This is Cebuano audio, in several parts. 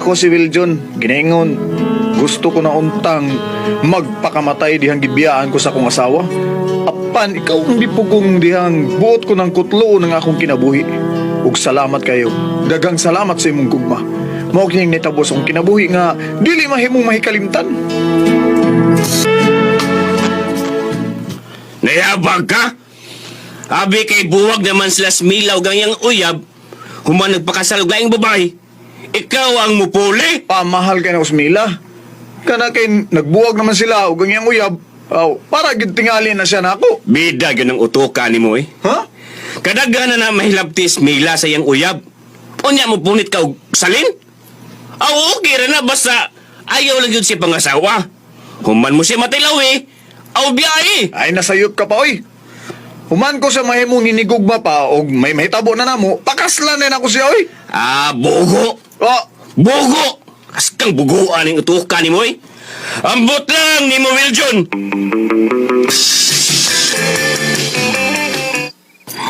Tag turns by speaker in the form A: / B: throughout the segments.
A: Ako si Wiljon, ginaingon. Gusto ko na untang magpakamatay dihang gibiyaan ko sa akong asawa. Apan ikaw ang gipugong dihang buot ko ng kutlo ng akong kinabuhi. Ug salamat kayo. Daghang salamat sa imong gugma. Mao kining nitabo sa akong kinabuhi nga dili mahimong mahikalimtan.
B: Nayabag ka? Abi kay buwag naman sila smilaw ganyang uyab, human nagpakasal og laing babae. Ikaw ang mupuli.
A: Pamahal kay na Usmila. Kana kay nagbuwag naman sila og ang iyang uyab. Aw, para gid tingali na siya nako.
B: Bida gyud ang utoka nimo eh.
A: Ha?
B: Kadaghan na na mahilabtis Mila sa iyang uyab. Unya mo punit ka og salin? Aw, okay ra na basta ayaw lang yun si pangasawa. Human mo siya matilaw eh. Aw biyahe.
A: Ay nasayop ka pa oy. Human ko sa mahimong ninigugma pa og may mahitabo na namo, pakaslan na nako siya oy.
B: Ah, bugo.
A: Oh,
B: Bugo! Askang buguan ang utukan ni mo eh. Ambot lang ni mo, Wiljon!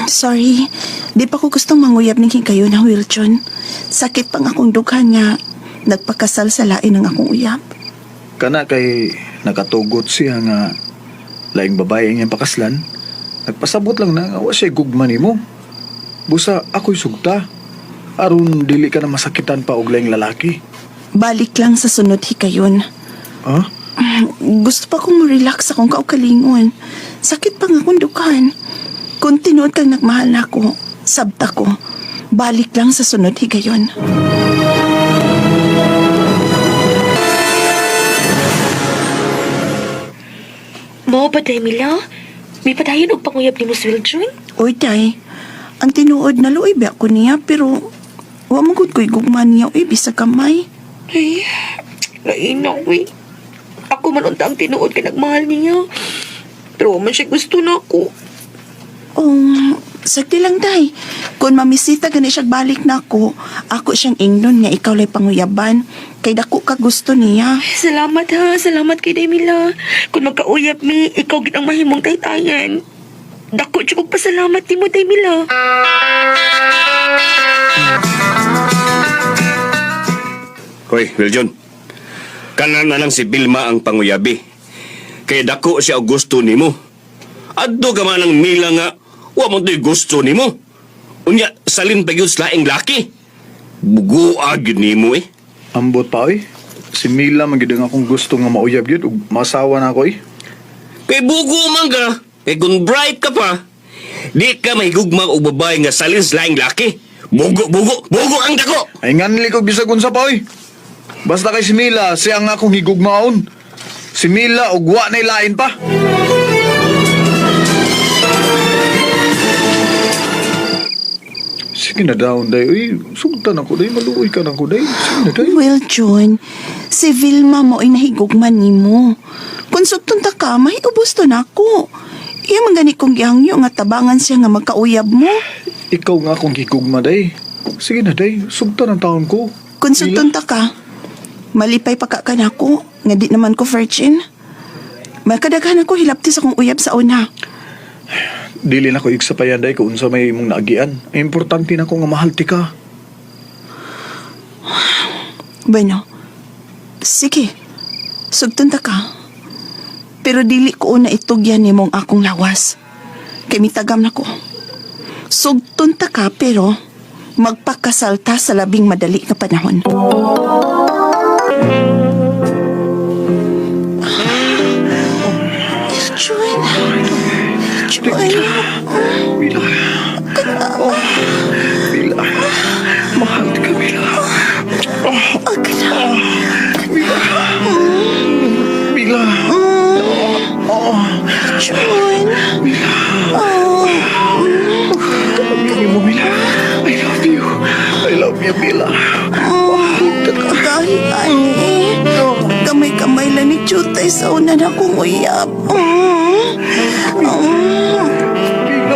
C: Sorry, di pa ko gustong manguyab ning kayo na Wiljon. Sakit pang akong dughan nga nagpakasal sa lain ng akong uyab.
A: Kana kay nakatugot siya nga laing babae ang iyang pakaslan. Nagpasabot lang na nga wa siya gugma nimo. Busa ako'y sugta. Aron dili ka na masakitan pa og laing lalaki.
C: Balik lang sa sunod hikayon.
A: Ha?
C: Gusto pa kong mo-relax akong kaugalingon. Sakit pa nga akong dughan. Kung tinuod kang nagmahal na ako, sabta ko. Balik lang sa sunod higayon.
D: Mo ba, day, Mila? May padayon og panguyab ni Miss Wiljon?
C: Uy, day. Ang tinuod na luoy ba ako niya pero wa man gud ko'y gugma niya uy bisag kamay.
D: Ay, lain na, uy. Ako man unta ang tinuod kay nagmahal niya. Pero wa man siya gusto na ako.
C: Um, sagdi lang day. Kung mamisita gani siya balik na ako, ako siyang ingnon nga ikaw lay panguyaban. Kay dako ka gusto niya.
D: Salamat ha, salamat kay Day Mila. Kung magkauyab mi, ikaw gid ang mahimong taytayan. Dako jud kog pasalamat nimo, Day Mila.
B: Hoy, Wiljon. Kanan na lang si Vilma ang panguyabi. Kay dako siya og gusto nimo. Adto ka man ang Mila nga, wa mo to'y gusto nimo. Unya, salin pa gyud sa laing laki. Bugoa gyud nimo eh.
A: Ambot pa oy. Si Mila man gyud ang akong gusto nga mauyab gyud ug masawa na ako oy.
B: Kay bugo man ka, kay kung bright ka pa, di ka mahigugma og babae nga salin sa laing laki. Bugo, bugo, bugo ang dako!
A: Ay nganli ko bisag unsa pa oy. Basta kay si Mila, siya ang akong higugmaon. Si Mila og wa na lain pa. Sige na daon day. Uy, sugtan ako day. Maluoy ka na ako day. Sige na day.
C: Well, John, si Vilma mo ay nahigugma nimo. Kung sugton ta ka, mahiubos to na ako. Iya man gani kong gihangyo nga tabangan siya nga magkauyab mo.
A: Ikaw nga akong higugma day. Sige na day. Sugtan ang taon ko.
C: Kung sugton ta ka, malipay pa ka nako nga di naman ko virgin. Makadaghan ako hilapti sa kong uyab sa una.
A: Dili na ko igsapayan day kung unsa may imong naagian. Importante na ko nga mahal ti ka.
C: Bueno, sige, sugton ta ka. Pero dili ko una itugyan nimong akong lawas. Kay mitagam na ko. Sugton ta ka pero magpakasal ta sa labing madali nga panahon. Jun, Jun,
A: Mila. Oh, Mila. Mahal ti ka, Mila. Oh,
C: agad.
A: Mila. Mila. Oh,
C: Jun. Oh.
A: Kami mo, Mila. I love you. I love you, Mila.
C: Kahit ani, kamay-kamay lang ni Chutay sa una na kong uyab. Mm. Mm.
A: Mila.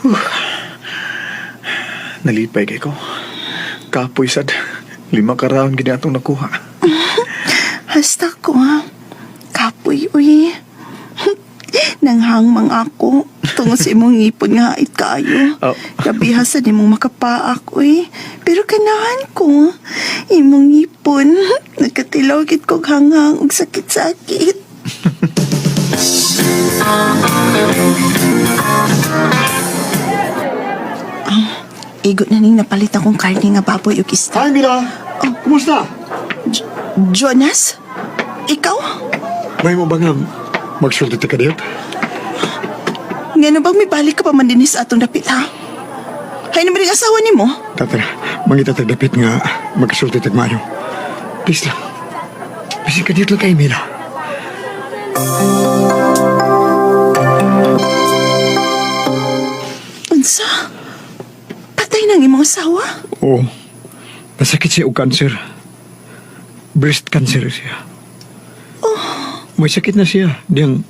C: Ah.
A: Nalipay kay ko. Kapoy sad. 5 ka round gini atong nakuha.
C: Hasta ko ha. Kapoy, uy. ng hangmang ako. Tungod sa imong ngipon nga hait kaayo.
A: Oh.
C: Labiha sa nimong makapaak, uy. Pero kanahan ko, imong ngipon, nagkatilaw gid kog hanghang ug sakit-sakit. Ah, igo na ning napalit akong karne nga baboy ug isda.
E: Hi, Mila! Kumusta?
C: Jonas? Ikaw?
E: May mo ba nga magsulti ka diyot?
C: Ngano bang may balik ka pa man din sa atong dapit, ha? Hay naman ang asawa nimo?
E: Tatra, mangita tag dapit nga magsulti tag maayo. Please lang. Bisin ka diyot lang kay Mila.
C: Unsa? Patay nang imong asawa?
E: Oo. Nasakit siya og cancer. Breast cancer siya. May sakit na siya. Diyang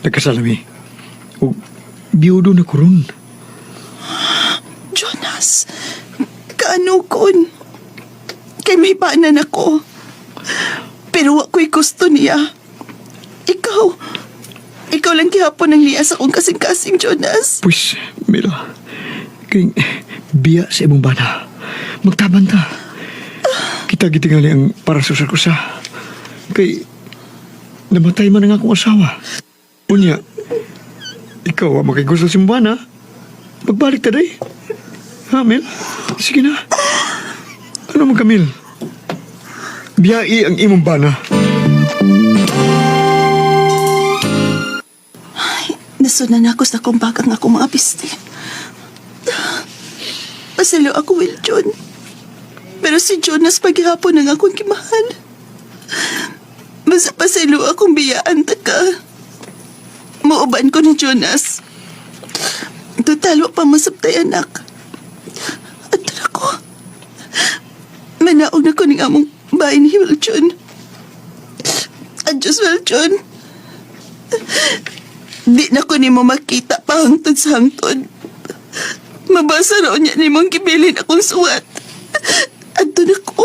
E: nagkasalami. O biyudo na kuron.
C: Jonas, kaano kon? Kay may baanan ako. Pero wa ko'y gusto niya. Ikaw, ikaw lang gihapon ang niya sa akong kasing-kasing, Jonas.
E: Pues, Mila, kay biya sa imong bana. Magtaban ta. Kita gitingali ang para sa kusa. Kay namatay man ang akong asawa. Unya, ikaw ang makigusto sa imong bana. Magbalik ta day. Ha, Mil? Sige na. Ano man Kamil? Biyai ang imong bana.
C: Ay, nasunan ako sa akong bagang akong mga piste. Pasalo ako, Wiljon. Pero si Jonas paghihapon ang akong kimahal. Basta pasalo akong biyaan ta ka. Muuban ko ni Jonas. Total, wa pa masabtay anak. At ako. Manaog na ko ning among bahay ni Wiljon. Adios, Wiljon. Di na ko nimo makita pa hangtod sa hangtod. Mabasa raw niya nimong gibilin akong suwat. Adto na ko.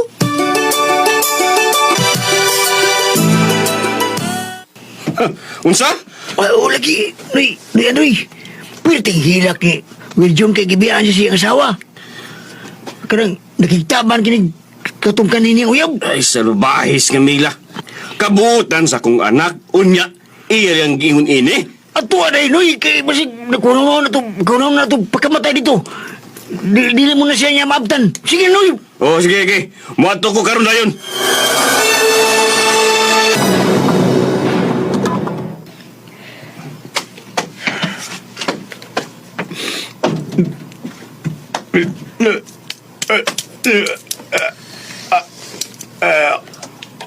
B: Unsa?
F: Ay, oh, lagi. Nuy, nuy, anoy. Pwerte hilak ni Wiljon kay gibiyaan siya siyang asawa. Karang nakiktaban kinig katong kanini uyab.
B: Ay, salubahis nga Mila. Kabutan sa kong anak, unya, iya ang giingon ini.
F: At tuwa na nuy, kay basig nakunaw na to, kunaw na to pagkamatay dito. Di, dili mo na siya niya maabtan. Sige, nuy.
B: Oh, sige, sige. Muadto ko karon dayon.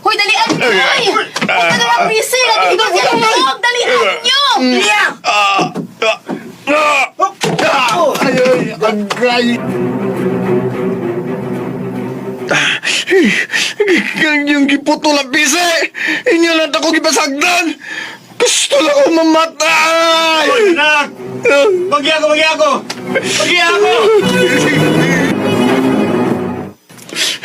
G: Hoy, dalian niyo, hoy! Huwag ka na busy! Lagi ko siya tulog! Dalian niyo!
A: Gikan yung giputol ang pise! Inyo lang ako gipasagdan! Gusto lang ako mamatay!
B: Anak! Pagya ako, pagya ako! Pagya ako!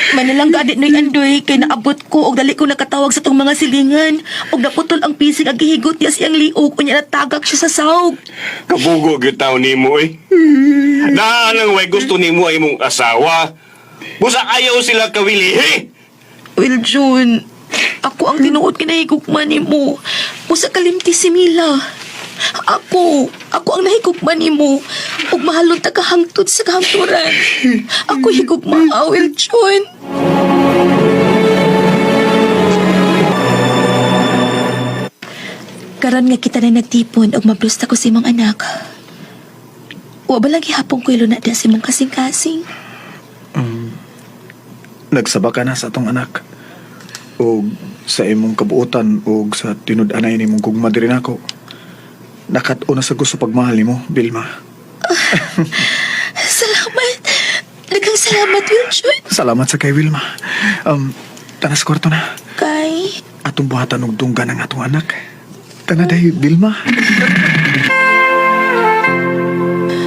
D: Manalang gadi noy andoy kay naabot ko og dali ko nakatawag sa tong mga silingan og naputol ang pising ang gihigot niya siyang liog unya natagak siya sa sawg.
B: Kabugo gyud taon nimo eh. Daan ang way gusto nimo ay imong asawa. Busa ayaw sila kawilihi.
D: Well, June, ako ang tinuod kinahigugma nimo. Usa kalimti si Mila. Ako ang nahigugma nimo. Ug mahalon ta kahangtod sa kahangturan. Ako higugma, Will June. Karon nga kita na nagtipon ug mabrusta ko sa imong anak. Wa ba lang gihapon ko iluna da sa imong kasing-kasing?
A: Nagsaba ka na sa atong anak. O sa imong kabuotan o sa tinud-anay nimong gugma diri nako. Nakat-o na sa gusto pagmahal nimo, Vilma.
D: Salamat. Daghang salamat, Wilchon.
A: Salamat sa kay Vilma. Tanas kwarto na.
D: Kay,
A: Atong buhatan og dunggan ang atong anak. Tana day, Vilma.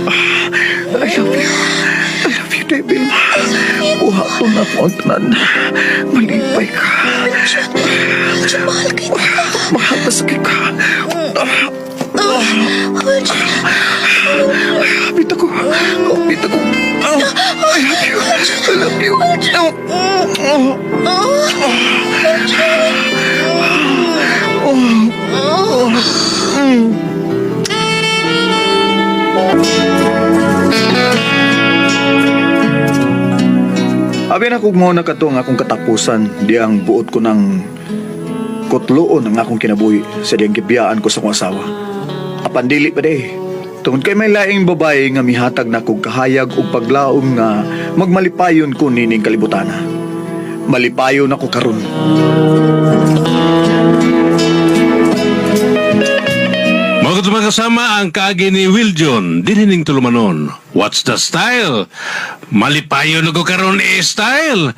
A: Ah, I love you. I love you, day, Vilma. Buhaton ako ang tanan. Malipay ka.
D: Wilchon, mahal kita.
A: Mahal na sakit ka. Ah,
D: Wiljon.
A: Hapit ako. Hapit ako. Oh, I love you. I love you. Oh, oh. Oh. Abi na kog mao na kato ang akong katapusan, di ang buot ko ng kutloon ang akong kinabuhi sa diyang gibiyaan ko sa akong asawa. Apan dili pa day. Tungod kay may laing babae nga mihatag na kog kahayag ug paglaom nga magmalipayon ko nining kalibutana. Malipayon ako karon.
H: Mga kasama ang kaagi ni Will John, dinhining tulumanon. What's the style? Malipayo na ko karon eh, style.